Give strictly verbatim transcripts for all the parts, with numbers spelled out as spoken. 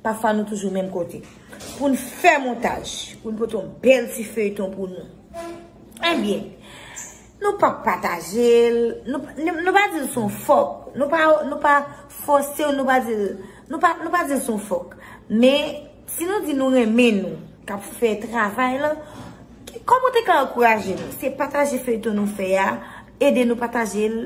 Pafwa nou toujou menm kote. Pou n fè montaj, pou n pote yon bèl ti feyton pou nou. Ebyen, nou pa pataje l, nou, nou, nou pa di l se yon fòk, nou pa, nou pa fòse w, nou pa di l, nou pa, nou pa di l se yon fòk. Men, si nou di nou renmen nou, k ap fè travay lan, kòman w te ka ankouraje nou? Se pataje feyton nou fè a, ede nou pataje l,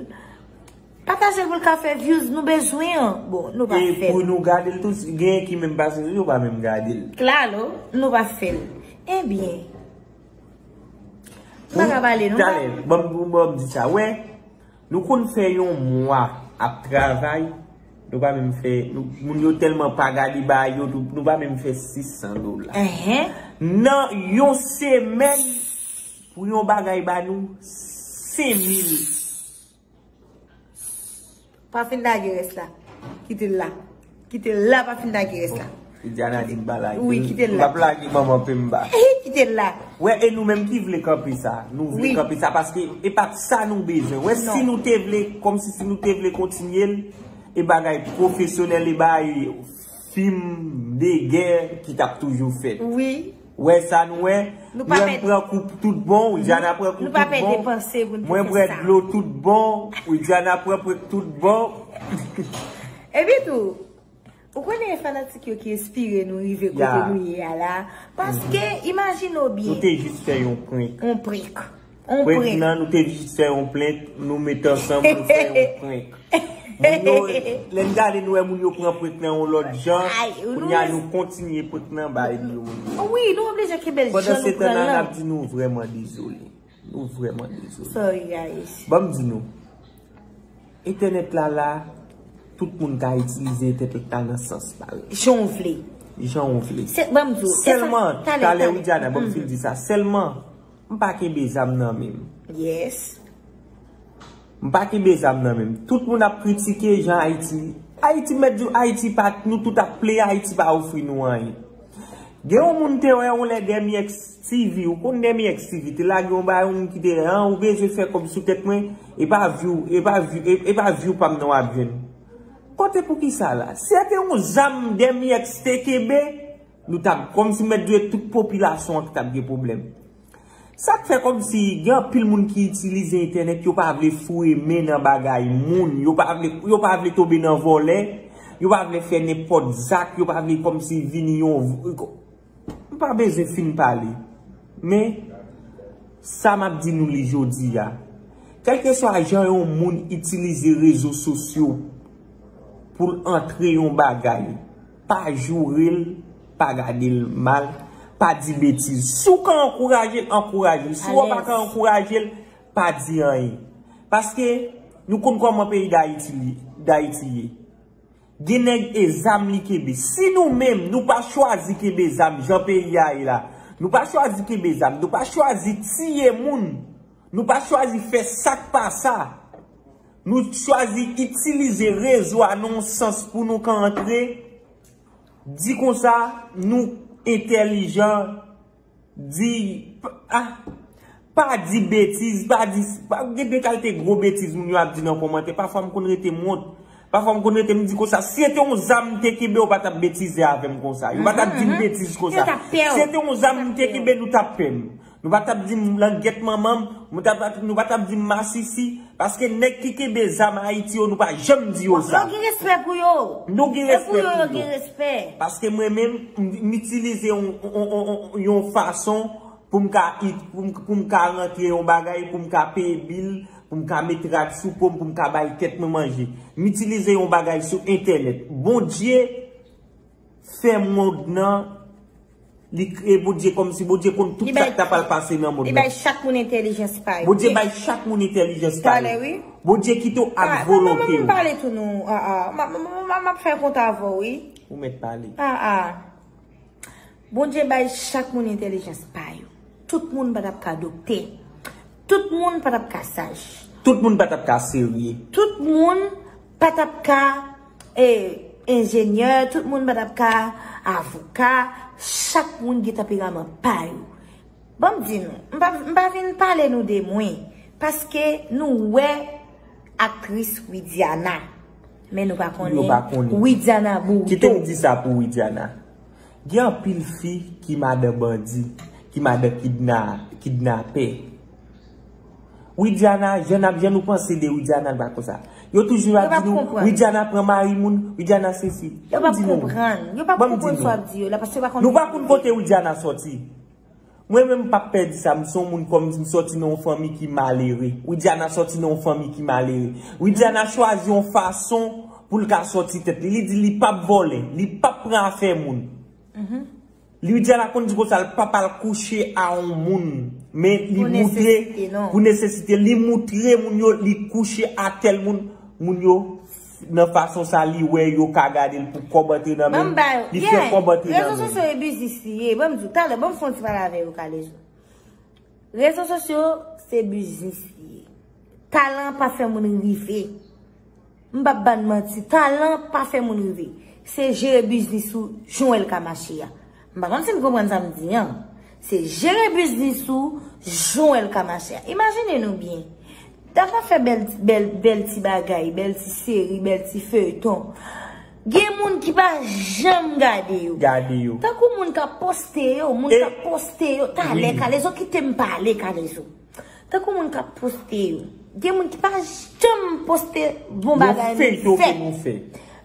pataje l pou l ka fè views nou bezwen an. Bon, nou pa fè l. E pou nou gade l tou, genyen ki menm pase sou yo, pa menm gade l. Klalo, nou pa fè l. Ebyen, m pa ka pale, non. Talè, ban m, ban m di sa. Wè, nou konn fè yon mwa ap travay, nou pa menm fè, nou, moun yo tèlman pa gade bagay yo, nou, nou pa menm fè sis san dola. Nan yon semèn, pou yon bagay ba nou, senk mil. Pa fin lage rès la. Kite l la. Kite l la, pa fin lage rès la. Widiana di m pa lage. Wi, kite l la. M p ap lage manman Pemba. Kite l la. Wè, e nou menm ki vle kanpe sa. Nou vle kanpe sa paske e pa t sa nou bezwen. Wè, si nou te vle, kòmsi si nou te vle kontinye l, e bagay pwofesyonèl, e bagay fim de gè ki t ap toujou fèt. Wi. Wè sa nou wè? Nou pa pèdi. Mwen pran kou tout bon, Widiana pran kou tout bon. Nou pa pèdi panse pou n te fè sa. Mwen bwè dlo tout bon, Widiana pran pran tout bon. Epi tou, ou konnen e fanatik yo ki enspire nou rive kote nou ye a la. Paske, imajine w byen. Nou te jis fè yon prank. Yon prank. Yon prank. Prank nan, nou te jis fè yon prank, nou met ansanm, nou fè yon prank. Moun yo, lè n gade nou wè moun yo pran prank nan yon lòt jan, kounye a nou kontinye prank nan bay nou. Wi, nou oblije kenbe l jan nou pran l lan. Pandan se tan nan, n ap di nou vrèman dezole. Nou vrèman dezole. Sorry, guys. Ban m di nou, entènèt la la, tout moun ka itilize entènèt la nan sans pa yo. Jan w vle. Jan w vle. Se, ban m di w, e sa, sèlman, talè, talè, talè. Widiana, ban m fin di sa. Sèlman, m pa kenbe zam nan men m. Yes. M pa kenbe zam nan men m. Tout moun ap kritike jan Ayiti. Ayiti mèt di w, Ayiti pa, nou tout ap plede, Ayiti pa ofri nou anyen. Gen yon moun te wè yon lè Dèmyèks T V, ou konn Dèmyèks T V, te lage yon bagay, yon moun ki te, an, ou bezwen fè kòb sou tèt mwen, e pa view, e pa view, e, e pa view pa m nan w ap jwenn. Kote pou ki sa la? Si se te yon zam Dèmyèks te kenbe, nou t ap, kòmsi mèt di w tout popilasyon an ki t ap gen pwoblèm. Sa k fè kòmsi gen anpil moun ki itilize entènèt, yo pa vle foure men nan bagay moun, yo pa vle, yo pa vle tonbe nan vòlè, yo pa vle fè nenpòt zak, yo pa vle kòmsi vini yon, m pa bezwen fin pale. Men, sa m ap di nou li jodi a, kèlkeswa jan yon moun itilize rezo sosyo pou l antre yon bagay, pa joure l, pa gade l mal, pa di betiz. Si w ka ankouraje l, ankouraje l. Si w pa ka ankouraje l, pa di anyen. Paske nou konn kòman peyi Dayiti li, Dayiti ye. Gen nèg e zam li kenbe. Si nou menm, nou pa chwazi kenbe zam jan peyi a ye la, nou pa chwazi kenbe zam, nou pa chwazi tiye moun, nou pa chwazi fè sa k pa sa, nou chwazi itilize rezo a nan yon sans pou nou ka antre, di konsa, nou entèlijan, di, p-, ah, pa di betiz, pa di, pa, gen de kalite gwo betiz moun yo ap di nan kòmantè. Pafwa m konn rete m wont. Pafwa m konn rete m di konsa, si se te yon zam m te kenbe, yo pa t ap betize avè m konsa. Yo pa t ap di m betiz konsa. Si se te yon zam m te kenbe, nou t ap pè m. Nou pa t ap di m langyèt manman m, nou pa t ap, nou pa t ap di m masisi, paske nèg ki kenbe zam Ayiti yo, nou pa janm di yo sa. Yo gen respè pou yo. Nou gen respè pou yo. E pou yo, yo gen respè. Paske mwen menm, m, m itilize yon, yon, yon, yon, yon fason pou m ka it-, pou m, pou m ka rantre yon bagay, pou m ka peye bil, pou m ka met rad sou po m, pou m ka bay tèt mwen manje. M itilize yon bagay sou entènèt. Bondye fè mond nan, li kreye Bondye kòmsi Bondye konn tout sa k ta pral pase nan mond nan. Li bay chak moun entèlijans pa yo. Bondye bay chak moun entèlijans pa yo. Talè, wi. Bondye kite w ak volonte w. M pale tou nou. Ah, ah. M, m, m, m, m ap fè kont avè w, wi. Ou mèt pale. Ah, ah. Bondye bay chak moun entèlijans pa yo. Tout moun pa t ap ka doktè. Tout moun pa t ap ka saj. Tout moun pa t ap ka serye. Tout moun pa t ap ka, eh, enjenyè. Tout moun pa t ap ka avoka. Chak moun gen tanperaman pa yo. Ban m di nou, m pa, m pa vin pale nou de mwen. Paske nou wè aktris Widiana. Men nou pa konnen. Yo pa konnen. Widiana Bourdeau. Kite m di sa pou Widiana. Gen anpil fi ki madan bandi, ki madan kidna, kidnapè. Widiana, jan n ap, jan nou panse de Widiana, l pa konsa. Yo toujou ap di nou, Widiana pran mari moun, Widiana sesi. Yo p ap konprann. Yo p ap konprann sa w ap di yo la, paske yo pa konn. Nou pa konn kote Widiana sòti. Mwen menm m p ap pè di sa, m se yon moun kòm m sòti nan yon fanmi ki malere. Widiana sòti nan yon fanmi ki malere. Widiana chwazi yon fason pou l ka sòti tèt li. Li di li p ap vòlè, li p ap pran afè moun. Widiana konn di konsa l p ap al kouche a yon moun. Men li moutre pou nesesite, li moutre moun yo li kouche a tèl moun. Moun yo nan fason sa li wè yo ka gade l pou kòb antre nan men l. Li fè kòb antre nan men l. Rezo sosyo e biznis li ye. Ban m di w, talè, ban m fè yon ti pale avè yo, Kalezo. Rezo sosyo se biznis li ye. Talan pa fè moun rive. M p ap ba n manti, talan pa fè moun rive. Se jere biznis ou jan w wè l ka mache a. M pa konn si n konprann sa m di an. Se jere biznis ou jan w wè l ka mache a. Imajine nou byen. Dap ap fè bèl, bèl, bèl ti bagay, bèl ti seri, bèl ti feyton. Gen moun ki pa janm gade yo. Gade yo. Tankou moun k ap poste yo, moun k ap poste yo. Talè, Kalezo, kite m pale, Kalezo. Tankou moun k ap poste yo. Gen moun ki pa janm poste bon bagay nou fè.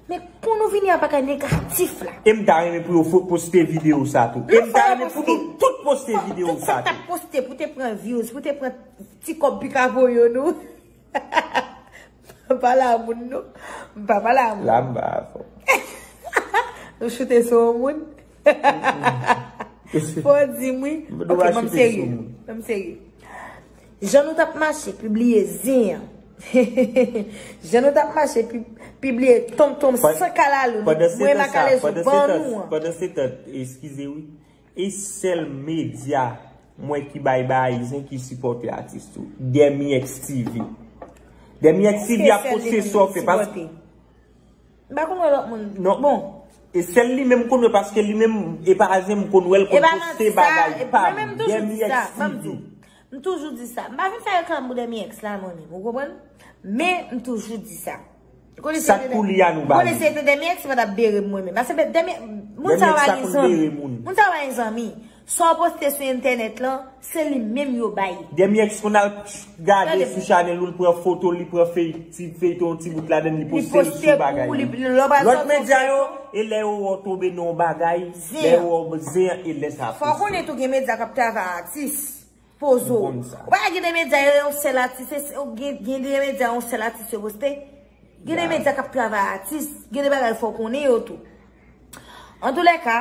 Men pou nou vini a bagay negatif la. E m ta renmen pou yo fo-, poste videyo sa tou. E m ta renmen pou nou tout poste videyo sa tou. Tout sa t ap poste pou te pran views, pou te pran ti kòb pika voye nou. M pa pale a moun, non. M pa pale a moun. La m pa avè w. Nou choute sou yon moun. Fò w di m wi. Ok, ban m serye. Ban m serye. Jan nou t ap mache pibliye zen an. Jan nou t ap mache pi-, pibliye tonmtonm san kalalou. Mwen Makalezo ban nou an. Pandan se tan, eskize wi. E sèl medya mwen ki bay bagay zen ki sipòte atis tou. Dèmi X T V. Dèmi X T V ap poste sa w fè paske. M pa konn wè lòt moun. Non. Bon. E sèl li menm konn wè paske li menm e pa zen m konn wè l konn poste bagay pa m. Dèmi X T V. M toujou di sa. M pa vin fè reklam pou Dèmi X la mwen menm. Ou konprann? Men m toujou di sa. Sa k pou li a nou ba li. Konnen se te Dèmi X pa t ap bere m mwen menm. Paske Dèmi, moun sa yo pa gen zanmi. Moun sa yo pa gen zanmi. Sa w poste sou entènèt lan, se li menm yo bay. Dèmi X konn al gade sou chanèl ou, li pran foto, li pran fey-, ti feyton, ti bout ladan, li poste l sou bagay li. Lòt medya yo, e lè yo wè w tonbe nan yon bagay, lè yo wè w zen an, e lè sa poste. Fò w konnen tou gen medya k ap travay atis. Poze w. Ou pa gen de medya yo yon sèl atis, se, se, gen, gen de medya yon sèl atis yo poste. Gen de medya k ap travay atis, gen de bagay fò w konnen yo tou. Antoulèka,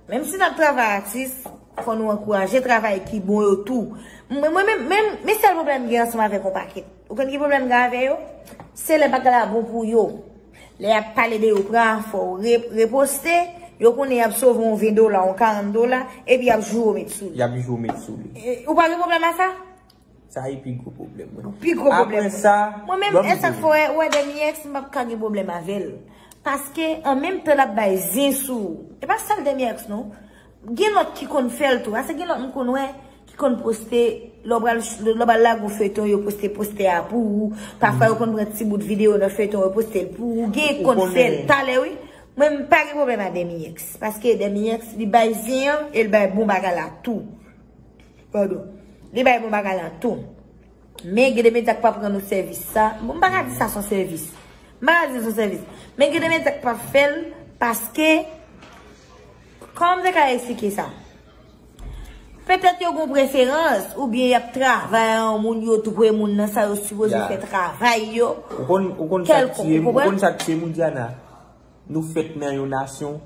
menm si n ap travay atis, fò nou ankouraje travay ki bon yo tou. Mwen, mwen, menm, menm, men sèl pwoblèm m gen ansanm avèk yon pakèt. Ou konn ki pwoblèm m gen avè yo? Se lè bagay la bon pou yo. Lè y ap pale de yo pran afè w, re-, reposte, yo konnen y ap sove yon ven dola, yon karant dola, epi y ap joure w met sou li. Y ap joure w met sou li. E, ou pa gen pwoblèm a sa? Sa e pi gwo pwoblèm mwen. Pi gwo pwoblèm mwen. Apre sa, mwen menm, e sa k fè w wè, w wè Dèmi X, m p ap ka gen pwoblèm avè l. Paske, an menm tan l ap bay zen sou ou. E pa sèl Dèmi X, non. Gen lòt ki konn fè l tou. Paske gen lòt m konn wè ki konn poste, lè w pral, lè w pral lage yon feyton, yo poste postè a pou ou. Pafwa, yo konn pran ti bout videyo nan feyton, yo poste l pou ou. Gen konn fè l talè, wi. Mwen, m pa gen pwoblèm ak Dèmi X. Paske Dèmi X, li bay zen an, e l bay bon bagay la tou. Padon. Li bay bon bagay la tou. Men gen de medya k pa pran nou sèvis sa. Bon, m pa ka di sa se yon sèvis. M pa ka di se yon sèvis. Men gen de medya k pa fè l paske, kòman m te ka eksplike sa? Petèt yo gen preferans, oubyen y ap travay a yon moun, yo dwe moun nan sa yo sipoze fè travay yo. Ou konn, ou konn sa k tiye m, ou konn sa k tiye m, Widiana? Nou fèt nan yon nasyon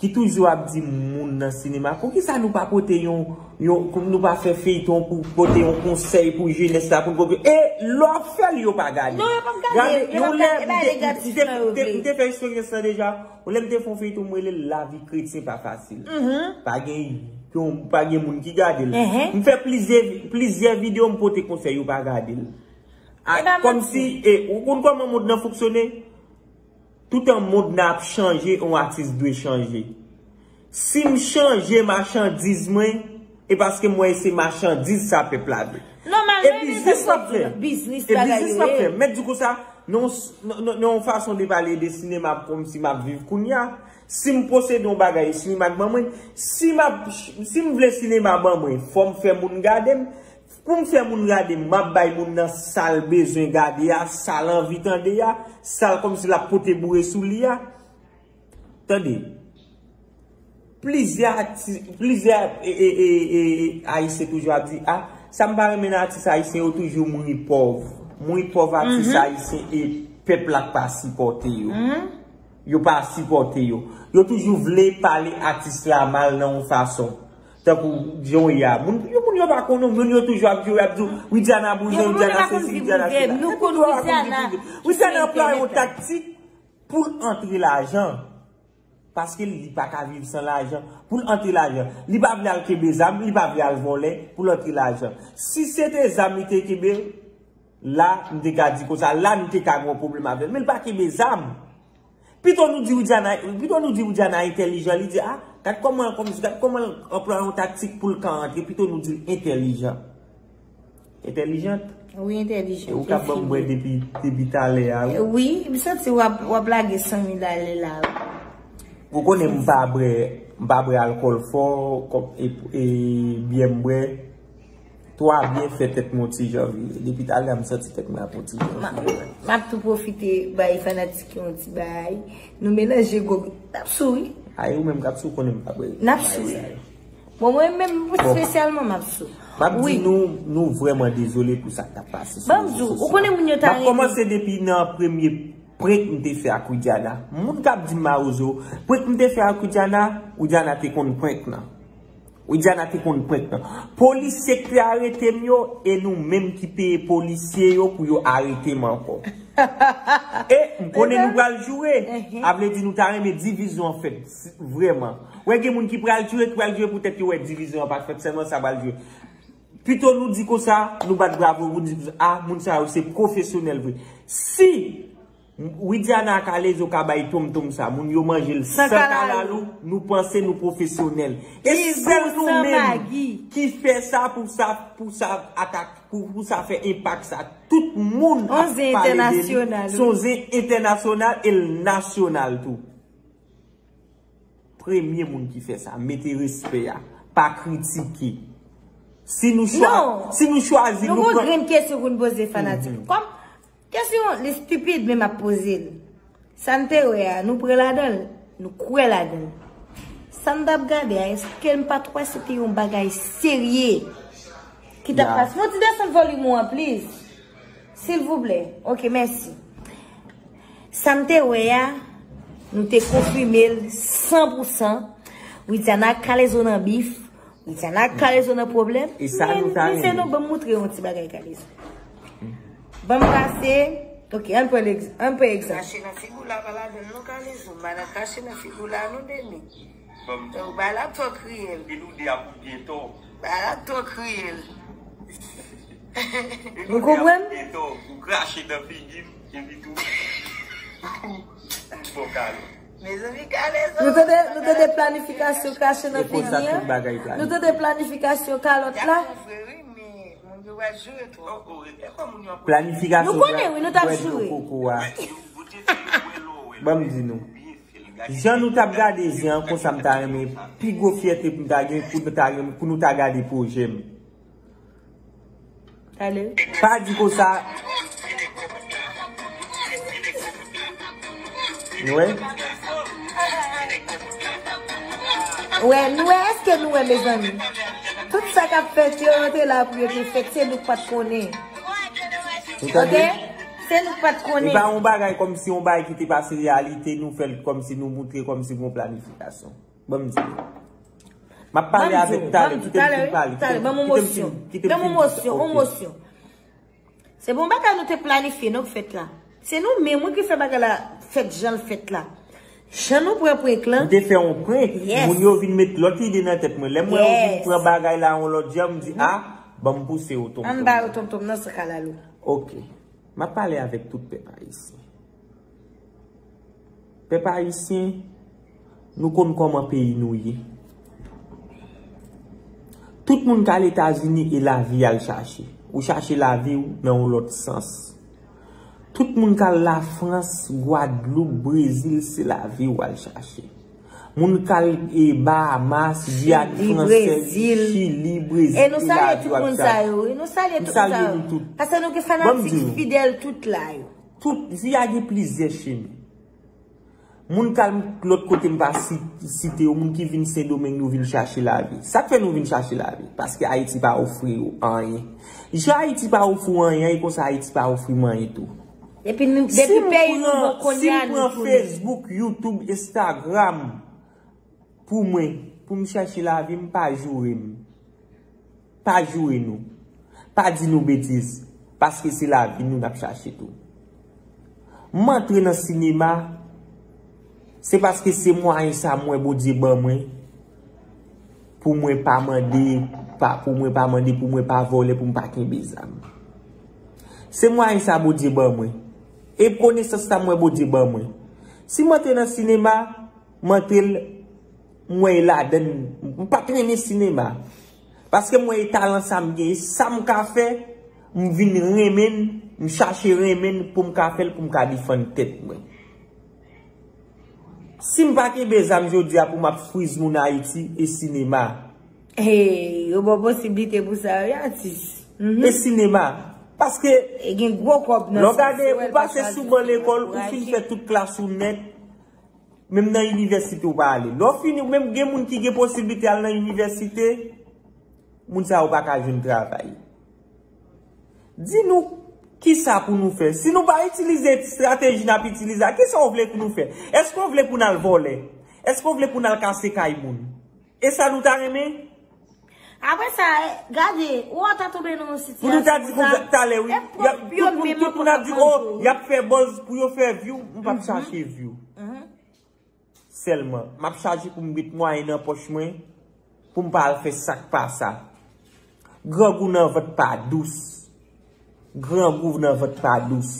ki toujou ap di moun nan sinema, poukisa nou pa pote yon, yon, nou pa fè feyton pou pote yon konsèy pou jenès la, pou n konprann? E lè w ap fè l, yo pa gade. Non, yo p ap gade. Gade, yo p ap gade, e bagay negatif lan yo vle. M te, m te, m te fè eksperyans lan deja. Yon lè m te fè yon feyton, m rele l Lavi kretyen pa fasil. Pa gen, pa gen moun ki gade l. M fè plizyè, plizyè videyo, m pote konsèy, yo pa gade l. Kòmsi, e, ou konn kòman mond nan fonksyone? Toutan mond nan ap chanje, yon atis dwe chanje. Si m chanje machandiz mwen, e paske m wè se machandiz sa pèp la vle. Nòmalman, e biznis m ap fè. E biznis m ap fè. Mèt di konsa, Non, s- non, non, non, yon fason de pale de sinema kòmsi m ap viv kounye a. Si m posede yon bagay, sinema k ban mwen, si m ap, si m vle sinema ban mwen, fò m fè moun gade m. Pou m fè moun gade m, m ap bay moun nan sa l bezwen gade a, sa l anvi tande a, sa l kòmsi l ap pote boure sou li a. Tande. Plizyè ati, plizyè e, e, e, e, e, Ayisyen toujou ap di, a, sa m pa renmen nan atis ayisyen yo toujou mouri pòv. Mouri pòv atis ayisyen e pèp la k pa sipòte yo. Yo pa sipòte yo. Yo toujou vle pale atis la mal nan yon fason. Tankou John ya. Moun, yo, moun yo pa konnen, moun yo toujou ap jwe, ap di, Widiana bouzen, Widiana sesi, Widiana sela. Nou konn Widiana. Widiana anplwaye yon taktik pou l antre lajan. Paske li pa ka viv san lajan. Pou l antre lajan. Li pa vle al kenbe zam, li pa vle al vòlè pou l antre lajan. Si se te zam li te kenbe, la, m te ka di konsa, la, nou te ka gen yon pwoblèm avè l. Men l pa kenbe zam. Pito nou di Widiana, pito nou di Widiana entèlijan, li di, a, gad kòman l kòmsi, gad kòman l anplwaye yon taktik pou l ka antre, pito nou di l entèlijan. Entèlijant? Wi, entèlijant. E ou k ap ban m bwè depi, depi talè a, wi. Wi, m santi w ap, w ap lage san mil ale la, wi. Ou konnen m pa bwè, m pa bwè alkòl fò, kòm, e, e, byè m bwè. Twa byen fè tèt mwen yon ti jan vire. Depi talè a m santi tèt mwen ap yon ti jan vire. M ap tou pwofite bay fanatik yo yon ti bagay. Nou melanje gwo, n ap sou wi. Ay, ou menm k ap sou konnen m pa bwè. N ap sou wi. Bon, mwen menm espesyalman m ap sou. M ap di nou, nou vrèman dezole pou sa k t ap pase sou rezo sosyo. Ban m di w, ou konnen moun yo ta renmen. M ap kòmanse depi nan premye prank m te fè ak Widiana. Moun k ap di m mawozo, prank m te fè ak Widiana, Widiana te konn prank nan. Widiana te konn prank nan. Polisye k te arete m yo, e nou menm ki peye polisye yo pou yo arete m ankò. E m konnen nou pral joure. A vle di nou ta renmen divizyon an fèt, vrèman. Wè gen moun ki pral joure, ki pral joure poutèt yo wè divizyon an pa t fèt, sèlman sa pral joure. Pito nou di konsa, nou bat bravo, nou di, a, moun sa yo se pwofesyonèl vre. Si Widiana Kalezo ka bay tonmtonm sa, moun yo manje l san kalalou, nou panse nou pwofesyonèl. E sèl nou menm ki fè sa pou sa, pou sa atak, pou, pou sa fè enpak sa. Tout moun ap pale de li. Se yon zen entènasyonal e l nasyonal tou. Premye moun ki fè sa, mete respè a, pa kritike. Si nou chwa-, si nou chwazi, nou pran. Non, nou gon grenn kesyon pou n poze fanatik. Kòm kesyon li stipid, men m ap poze l. Sa n te wè a, nou pran ladan l, nou kwè ladan l. Sa n t ap gade a, èske n pa t wè se te yon bagay serye ki t ap pase? Mon ti desann volim ou an, please. Silvouplè. Ok, mèsi. Sa m te wè a, nou te konfime l san pou san. Widiana ak Kalezo nan bif. Widiana ak Kalezo nan pwoblèm. E sa nou ta renmen. Men, men se non, ban m moutre yon ti bagay Kalezo. Ban m pase. Ok, ann pran egz-, ann pran egzanp. Kache nan figi w la pa ladan l non, Kalezo. Madan kache nan figi w la non, Deni. Donk, bagay la twò kriyèl. Epi nou de a pou byen tò. Bagay la twò kriyèl. Ou konprann? Byen tò, ou krache nan figi m, epi tou. Bon, Kalezo. Mezanmi, Kalezo. Nou tande, nou tande planifikasyon krache nan figi an? Nou tande planifikasyon kalòt la? Planifikasyon. Nou konnen, wi, nou t ap joure. Ban m di nou. Jan nou t ap gade zen an, konsa m ta renmen, pi gwo fyète pou m ta gen, pou nou ta gen, pou nou ta gade pwojè m. Pa di konsa. Nou wè? Wè, nou wè, èske nou wè, mezanmi? Tout sa k ap fèt yo, yo te la pou yo te fèt, se nou k pa t konnen. Ou tande? Ok? Se nou k pa t konnen. E pa yon bagay kòmsi yon bagay ki te pase reyalite, nou fè l kòmsi nou moutre kòmsi gon planifikasyon. Ban m di. M ap pale avèk talè, kite m fin pale. Talè, ban m yon mosyon. Ban m yon mosyon, yon mosyon. Se bon bagay nou te planifye, non, k fèt la. Se nou menm, wi, ki fè bagay la fèt jan l fèt la. Jan nou pran prank lan. M te fè yon prank. Yes. Moun yo vin met lòt ide nan tèt mwen. Lè m wè yo vin pran bagay la yon lòt jan, m di, a, ban m pouse yo tonmtonm. Ann ba yo tonmtonm nan san kalalou. Ok. M ap pale avèk tout pèp ayisyen. Pèp ayisyen, nou konn kòman peyi nou ye. Tout moun k al Etazini e lavi y al chache. Ou chache lavi w nan yon lòt sans. Tout moun k al Lafrans, Gwadloup, Brezil, se lavi w al chache. Moun k al, e, Bahamas, Giyàn Fransèz, Chili, Brezil, se lavi w ap chache. E nou salye tout moun sa yo, wi. Nou salye tout moun sa yo. M salye nou tout. Paske nou gen fanatik fidèl tout la yo. Tout, vi a gen plizyè chemen. Moun k al lòt kote m pa si-, site yo, moun ki vin Sendomeng, nou vin chache lavi. Sa k fè nou vin chache lavi? Paske Ayiti pa ofri yo anyen. Jan Ayiti pa ofri w anyen, e konsa Ayiti pa ofri m anyen tou. Epi nou, depi peyi nou bon kounye a, nou tounen. Si m pran Facebook, YouTube, Instagram pou mwen, pou m chache lavi, m pa joure m. Pa joure nou. Pa di nou betiz. Paske se lavi nou n ap chache tou. M antre nan sinema, se paske se mwayen sa m wè Bondye ban mwen, pou mwen pa mande, pa, pou mwen pa mande, pou mwen pa vòlè, pou m pa kenbe zam. Se mwayen sa Bondye ban mwen. E konesans sa m wè Bondye ban mwen. Si m antre nan sinema, m antre l, m wè e ladann, m pa t renmen sinema. Paske m wè e talan sa m gen, e sa m ka fè, m vin renmen l, m chache renmen l pou m ka fè l, pou m ka defann tèt mwen. Si m pa kenbe zam jodi a pou m ap friz moun Ayiti, e sinema. Hey, yo ba w posiblite pou sa, wi, atis. Mhm. E sinema. Paske, e gen gwo kòb nan sa, lè w gade, ou pase sou ban lekòl, ou fin fè tout klas ou nèt, menm nan inivèsite ou pa ale. Lè w fini, menm gen moun ki gen posiblite al nan inivèsite, moun sa yo pa ka jwenn travay. Di nou, kisa pou nou fè? Si nou pa itilize estrateji n ap itilize a, kisa w vle pou nou fè? Èske w vle pou n al vòlè? Èske w vle pou n al kase kay moun? E sa nou ta renmen? Apre sa, e, gade, ou ta tonbe nan yon sitiyasyon pou nou ta di konsa talè, wi. E pwòp yo menm ankò k ap manje w. Tout moun ap di, oh, y ap fè buzz pou yo fè view. M p ap chache view. Sèlman, m ap chache pou m met mwayen nan pòch mwen, pou m pa al fè sa k pa sa. Grangou nan vant pa dous. Grangou nan vant pa dous.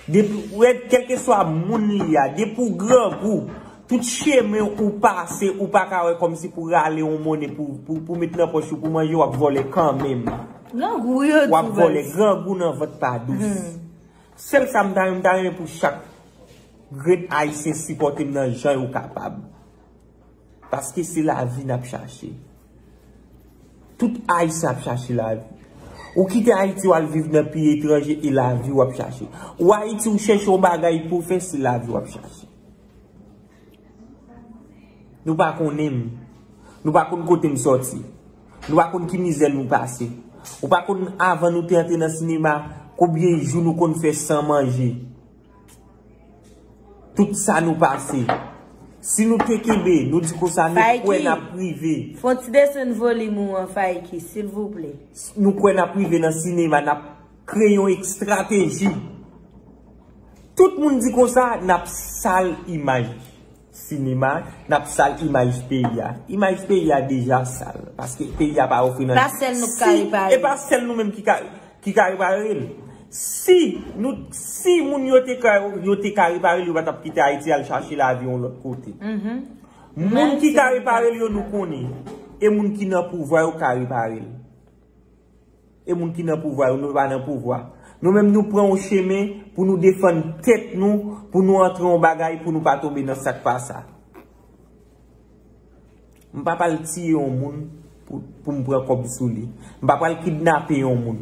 Depi, ou wè, kèlkeswa moun li a, depi w grangou, tout chemen ou pase, ou pa ka wè kòmsi pou rale yon monnen pou, pou, pou met nan pòch ou, pou manje, w ap vòlè kanmenm. Grangou yo tou baz. W ap vòlè, grangou nan vant pa dous. Hmm. Sèl sa m ta renmen, m ta renmen pou chak grenn Ayisyen sipòte m nan jan yo kapab. Paske se lavi n ap chache. Tout Ayisyen ap chache lavi. Ou kite Ayiti, w al viv nan peyi etranje, e lavi w ap chache. Ou Ayiti, ou chèche yon bagay pou w fè, se lavi w ap chache. Nou pa konnen m. Nou pa konn kote m sòti. Nou pa konn ki mizè nou pase. Ou pa konn, avan nou te antre nan sinema, konbyen jou nou konn fè san manje. Tout sa nou pase. Si nou te kenbe, nou di konsa, nou kwè n ap rive. Fè yon ti desann volim ou an, Faiki, silvouplè. Nou kwè n ap rive nan sinema, n ap kreye yon estrateji. Tout moun di konsa, n ap sal imaj sinema, n ap sal imaj peyi a. Imaj peyi a deja sal, paske peyi a pa ofri nan... Pa sèl nou k ka repare. E pa sèl nou menm ki ka, ki ka repare l. Si nou, si moun yo te ka, yo te ka repare l, yo pa t ap kite Ayiti al chache lavi yon lòt kote. Mhm. Moun ki ka repare l yo, nou konnen. E moun ki nan pouvwa yo ka repare l. E moun ki nan pouvwa yo, nou pa nan pouvwa. Nou menm, nou pran yon chemen pou nou defann tèt nou, pou nou antre yon bagay, pou nou pa tonbe nan sa k pa sa. M pa pral tiye yon moun pou, pou m pran kòb sou li. M pa pral kidnape yon moun.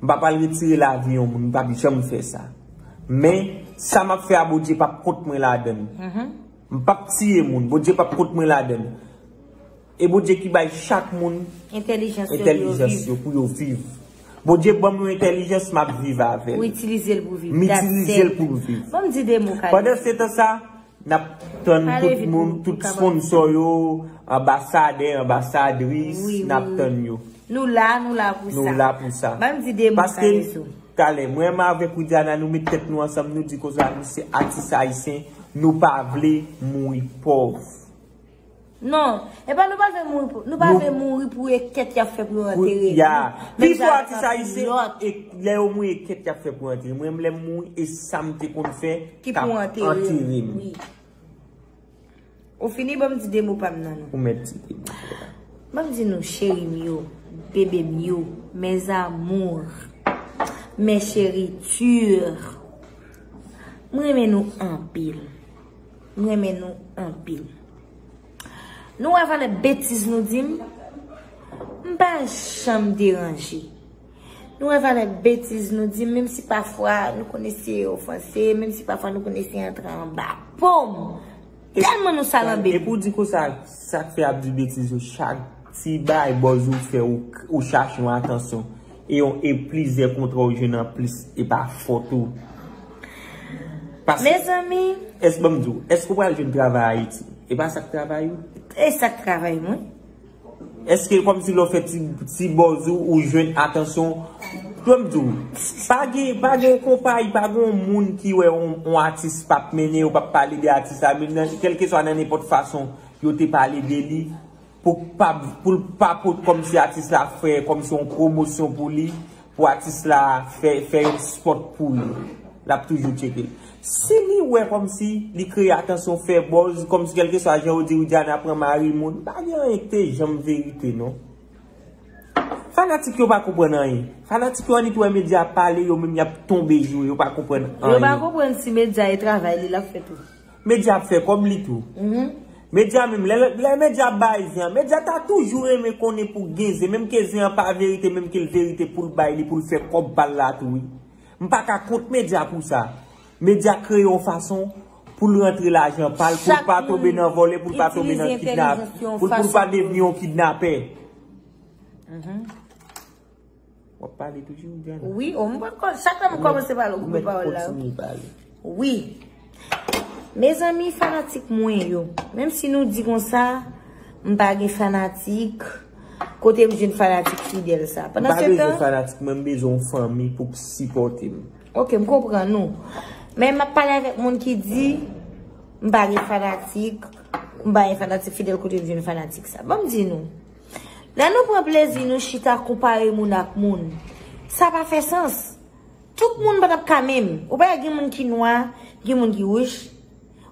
M pa pral retire lavi yon moun. M p ap janm fè sa. Men, sa m ap fè a, Bondye p ap kont mwen ladann. Mhm. M p ap tiye moun. Bondye p ap kont mwen ladann. E Bondye ki bay chak moun entèlijans yo pou yo viv. Entèlijans yo pou yo viv. Bondye ban m yon entèlijans, m ap viv avè l. Ou itilize l pou viv. M itilize l pou m viv. Ban m di de mo, Khalifou. Pandan se tan sa, n ap tann tout moun, tout sponsò yo, anbasadè, anbasadris, n ap tann yo. Nou la, nou la pou sa. Nou la pou sa. Ban m di de mo, Khalifou. Paske, talè, mwen menm avèk Widiana, nou met tèt nou ansanm, nou di konsa, nou se atis ayisyen, nou pa vle mouri pòv. Non, e pa nou pa vle mouri pou, nou pa vle mouri pou e kèt y ap fè pou yo antere nou. Pifò atis ayisyen, e lè yo mouri, e kèt y ap fè pou yo antere. Mwen, lè m mouri, e sa m te konn fè k ap antere m. Wi. Ou fini, ban m di de mo pa m nan nou. Ou mèt di de mo. Ban m di nou, cheri m yo, bebe m yo, mes amours, mes chéritures. Mwen renmen nou anpil. Mwen renmen nou anpil. Nou wè valè betiz nou di m? M pa janm deranje. Nou wè valè betiz nou di m, menm si pafwa nou konn eseye ofanse, menm si pafwa nou konn eseye antre anba po m. Tèlman nou salanbe. Epi w di konsa, sa k fè ap di betiz yo, chak ti bagay bòz ou fè, ou, ou chache yon atansyon. E yon, e plizyè kontra ou jwenn anplis, e pa fòt ou. Paske, mezanmi, èske, ban m di w, èske w pral jwenn travay Ayiti? E pa sa k travay ou? E sa k travay mwen. Èske kòmsi lè w fè ti, ti bòz ou, ou jwenn atansyon? Ban m di w, pa gen, pa gen yon konpayi, pa gen yon moun ki wè yon, yon atis p ap mennen, yo p ap pale de atis la, menm nan, kèlkeswa nan nenpòt fason yo te pale de li, pou pa, pou l pa pot kòmsi atis la fè kòmsi yon pwomosyon pou li, pou atis la fè, fè yon spot pou li. L ap toujou tcheke l. Si li wè kòmsi li kreye atansyon, fè buzz, kòmsi kèlkeswa jan yo di Widiana pran mari moun, pa gen anyen ki te janm verite, non. Fanatik yo pa konprann anyen. Fanatik yo annik wè medya ap pale, yo menm y ap tonbe joure, yo pa konprann anyen. Yo pa konprann si medya e travay li l ap fè tou. Medya ap fè kòb li tou. Mhm. Medya menm, lè, lè medya ap bay zen an, medya ta toujou renmen konnen pou gen zen, menm ke zen an pa verite, menm ke l verite pou l bay li, pou l fè kòb pa l la tou, wi. M pa ka kont medya pou sa. Medya kreye yon fason pou l rantre lajan pa l, pou l pa tonbe nan vòlè, pou l pa tonbe nan kidnap, pou l, pou l pa devni yon kidnapè. Mhm. W ap pale toujou, Diana? Wi, o, m pran kò-, chak lè m kòmanse pale, ou koupe pawòl la. Kontinye pale. Wi. Mezanmi, fanatik mwen yo, menm si nou di konsa, m pa gen fanatik, kote m jwenn fanatik fidèl sa? M pa bezwen fanatik, mwen m bezwen yon fanmi pou k sipòte m. Ok, m konprann nou. Men m ap pale avèk moun ki di, m pa gen fanatik, m pa gen fanatik fidèl, kote m jwenn fanatik sa? Ban m di nou. Lè nou pran plezi nou chita konpare moun ak moun, sa pa fè sans. Tout moun pa t ap ka menm. Ou pa gen moun ki nwa, gen moun ki wouj.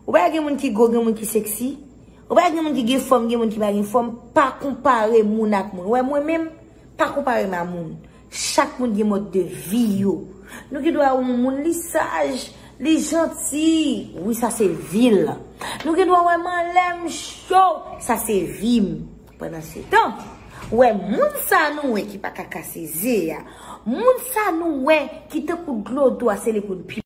Ou pa gen moun ki gwo, gen moun ki seksi. Ou pa gen moun ki gen fòm, gen moun ki pa gen fòm. Pa konpare moun ak moun. Wè mwen menm, pa konpare m a moun. Chak moun gen mòd de vi yo. Nou gen dwa wè yon moun, li saj, li janti. Wi, sa se vi l. Nou gen dwa wè m anlè, m cho. Sa se vi m. Pandansetan, wè moun sa nou wè ki pa ka kase ze a. Moun sa nou wè ki tankou dlo dwa, se li pou n pi